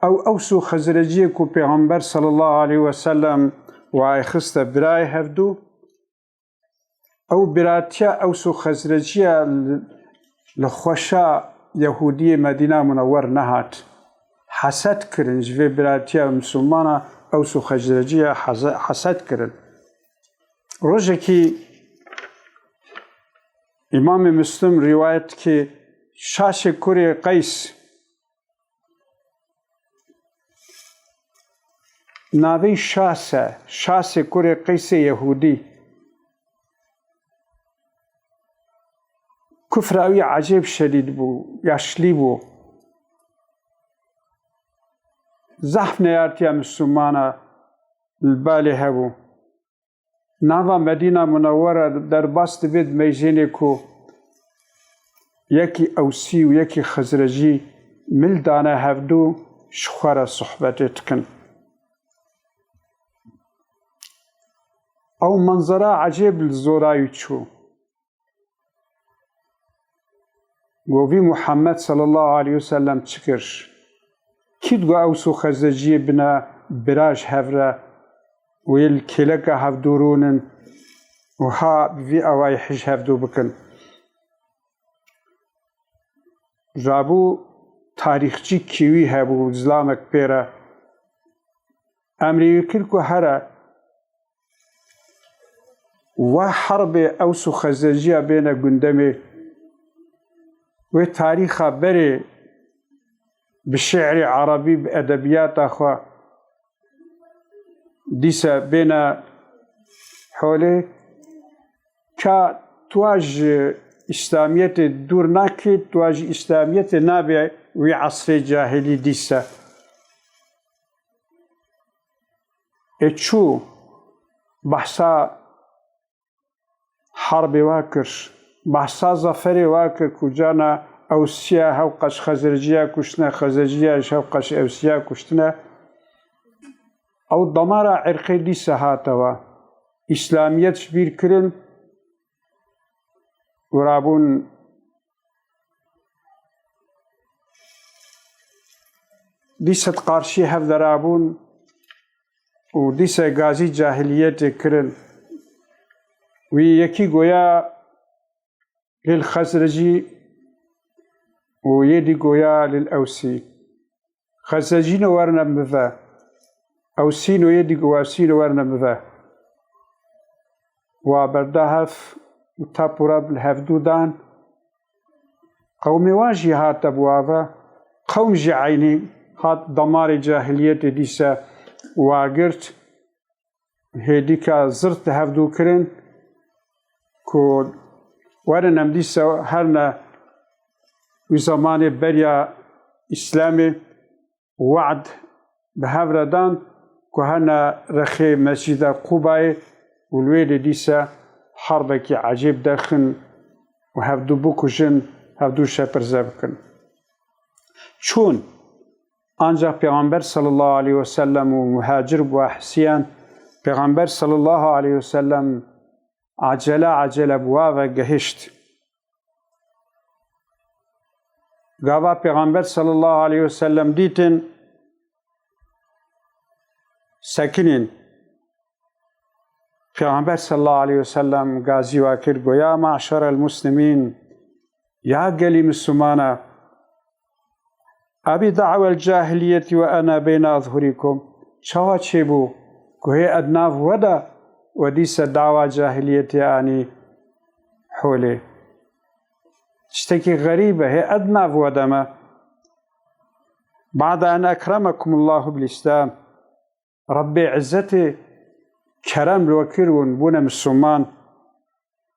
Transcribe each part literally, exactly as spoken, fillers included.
Ew Ews û Xezreciyê ku Pêxember sallallahu aleyhi ve sellem wayê xiste birayê hevdû, ew biratiya Ews û Xezreciya li, li xweşa Yehûdiyê Medîna Munewwer nehat. Hesed kirin, ji vê biratiya Mislimana Ews û Xezreciya heze-, hesed kirin. Rojekî Îmamê Muslim rîwayet dike, Şaşê kurê Qeys, navê Şas e, Şasê kurê Qeysê Yehûdî. Kufra wî ecêb şedîd bû, yaşlî bû. Zehf neyartiya Mislimana li balê hebû. Nava Medîna Munewwere derbas dibe di meyzênê ku yekî Ewsî û yekî Xizrecî mil dane hevdû ji xwe re sohbetê dikin. Ew menzera ecêb li zora wî çû. Govî Muhammed sallallahu aleyhi ve sellem çi kir? Kî digo Ews û Xezreciyê bine bira ji hev re û yê li kêleka hevdû rûnin û ha bi vî awayî hij hevdû bikin? Rabû tarîxçîkî wî hebû, zilamek pê re. Emrê wî kir ku here we herbê Ews û Xezreciya bêne gundemê. Wê tarîxa berê bi şi'rê erebî, bi edebiyata xwe dîse bêne holê. Ka tu ji Îslamiyetê dûr nakî, tu ji Îslamiyetê nabê wî esrê cahilî dîse. Ê çû behsa herbê wa kir, behsa zaferê wa kir ku carna Ewsiya hewqa ji Xezreciya kuştine, Xezreciya ji hewqa ji Ewsiya kuştine. Ew damara irqê dîsa hate we. Îslamiyet ji bîr kirin û rabûn dîsa di qarşî hev de rabûn û dîsa gazî cahiliyetê kirin. Wî yekî goya lil Xezrecî û yê dî goya lil Ewsî. Xezrecîno werine min ve. Ewsîno yê dî go Ewsîno werine min ve. Wa berda hev û tap û reb li hevdû dan. Qewmê wan jî hate bi wa ve. Qewm jî eynî hat damarê cahiliyetê dîse wa girt. Hêdîka zirt di hevdû kirin ku werin em dîsa herne wî zemanê beriya Îslamê we'd bi hev re dan ku herne rexê Mescîda Qûbayê û li wê de dîsa herbekî ecêb derxin û hevdû bikujin, hevdû şepirze bikin. Çûn. Ancak Pêxember sallallahu aleyhi ve sellem û muhacir bi wa hisiyan, Pêxember sallallahu aleyhi ve sellem acele acele bi wa ve gehişt. Gava Pêxember sallallahu aleyhi ve sellem dîtin, sekinîn. Pêxember sallallahu aleyhi ve sellem gazî wa kir, go, ya me'şerel muslimîn, ya gelî Mislimana, Ebî da'wel cahiliyetî ve ena beyne azhurîkum. Çawa çêbû ku hê ed nav we de we dîse dawa cahiliyetê anî holê? Tiştekî xerîb e, hê ed nav we de me. Ba'de en ekremekumullahu bil Îslam. Rebbê Îzzetê kerem li we kir û bûne Misliman.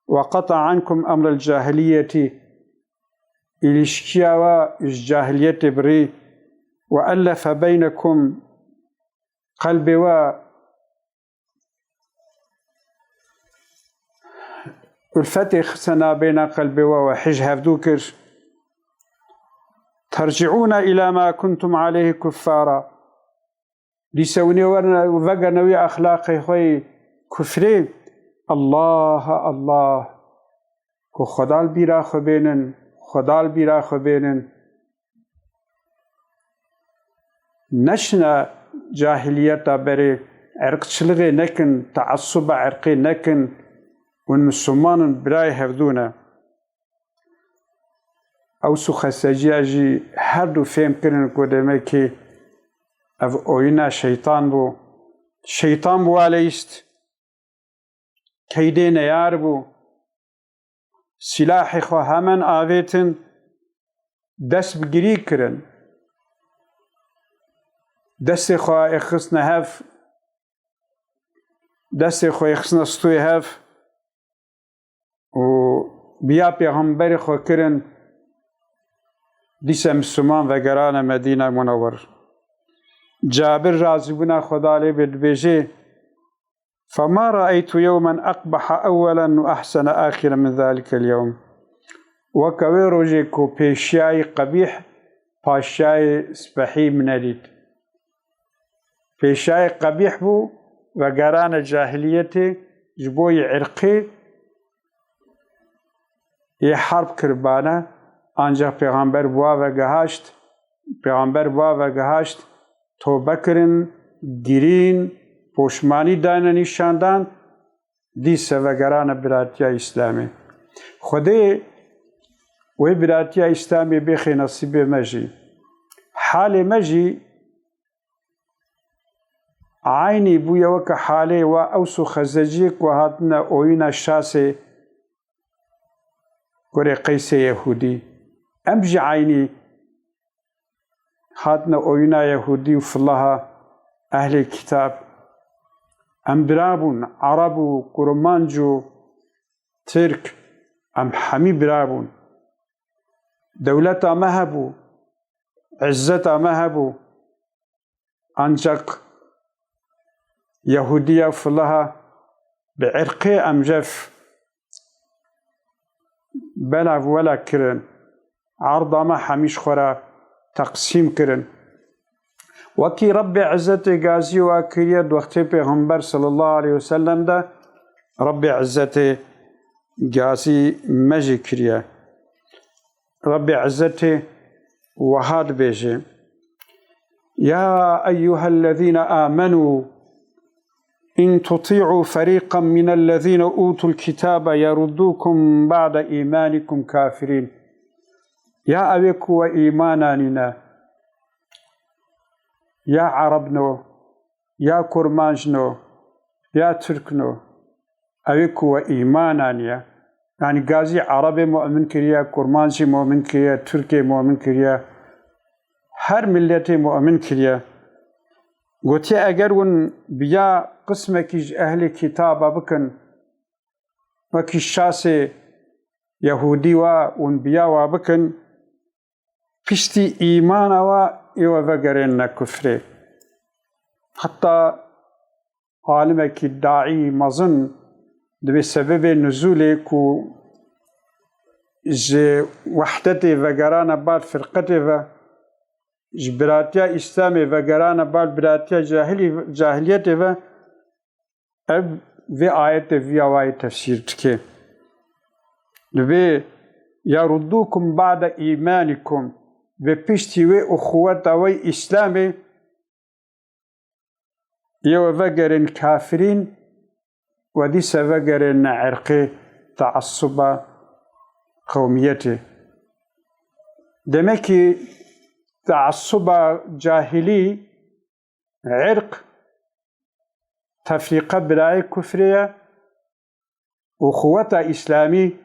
Ve qeta ankum emrel cahiliyetî, îlişkiya we ji cahiliyetê birî, ve ellefe beynekum, qelbê we, ulfetê xiste nabeyna qelbê we, we hij hevdû kir. Terci'ûne îlâ mâ kuntum aleyhi kuffâra. Dîse hûn ê werine, vegerine wî exlaqê xwe yê kufrê. Allah, Allah. Ku Xweda li bîra xwe bênin, Xweda li bîra xwe bênin. Neşine cahiliyeta berê, irqçilixê nekin, teassuba irqê nekin, hûn Misliman in, birayê hevdû ne. Ews û Xezreciya jî her du fêm kirin ku demekî ev oyuna şeytan bû. Şeytan bi wa leyîst. Keydê neyar bû. Silahê xwe hemen avêtin, dest bi girî kirin. Destê xwe êxistine hev, destê xwe êxistine stûyê hev û biya pêxemberê xwe kirin, dîse Misliman vegerane Medîne Munewwer. Cabir razîbûna Xweda lê bê dibêjê, فما رأيت يوما أقبح أولا وأحسن آخرا من ذلك اليوم. Weke wê rojê ku pêşiyayî qebîh, paşiyayê spehî min nedît. Pêşiyayê qebîh bû, vegerane cahiliyetê, ji bo yê irqê yê harb kiribane, ancak Pêxember bi wa vegihaşt, Pêxember bi wa vegihaşt, tobe kirin, girîn, poşmanî dayne nîşandan, dîse vegerane biratiya Îslamê. Xwedê wê biratiya Îslamê bêxê nesîbê me jî. Halê me jî eynî bûye weke halê wa Ews û Xezreciyê ku hatine oyuna Şasê Kurê Qeysê Yehûdî. Em jî eynî hatine oyuna Yehûdî û filaha ehlê kitab. Em bira bûn, Ereb û Kurmanc û Tirk, em hemî bira bûn. Dewleta me hebû, izzeta me hebû. Ancak Yehûdiya filaha bi irqê em jev belav wela kirin. Arda me hemî ji xwe re teqsîm kirin. Wekî Rebbê Izzetê gazî wa kiriye di wextê Pêxember sallallahu aleyhi ve sellem de, Rebbê Izzetê gazî me jî kiriye. Rebbê Izzetê wiha dibêje, يا أيها الذين آمنوا إن تطيعوا فريقا من الذين أوتوا الكتاب يردوكم بعد إيمانكم كافرين. Ya ew ê ku we îman anîne, ya Ereb no, ya Kurmanc no, ya Tirk no, ew ê ku we îman aniye, yanî gazî Erebê mu'min kiriye, Kurmancî mu'min kiriye, Tirkê mu'min kiriye, her miletê mu'min kiriye. Gotiye, eger hûn biya qismekî ji ehlê kitaba bikin, wekî Şasê Yehûdî wa hûn biya wa bikin, piştî îmana wa ê we vegerêne kufrê. Heta alimekî daî mezin dibê sebebê nuzûlê ku ji wehdetê vegerane bal firqetê ve, ji biratiya Îslamê vegerane bal biratiya cahilî-, cahiliyetê ve, ev vê ayetê viya wayê tefsîr dike. Dibê, يردوكم بعد إيمانكم, bi piştî wê uxuweta wey Îslamê, yê we vegerên kafirîn, we dîse vegerêne irqê, teassuba qewmiyetê. Demekî teassuba cahilî, irq, tefrîqe birayê kufrê ye, uxuweta Îslamî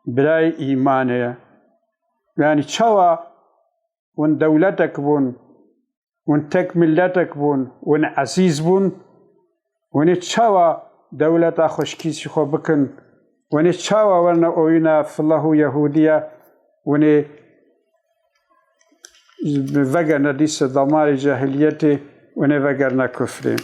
birayê îmanê ye. Yanî çawa hûn dewletek bûn, hûn tek miletek bûn, hûn ezîz bûn, hûn ê çawa dewleta xwe ji kîsî xwe bikin, hûn ê çawa werine oyuna filah û Yehûdiya, hûn ê vegerine dîse damarê cahiliyetê, hûn ê vegerine kufrê.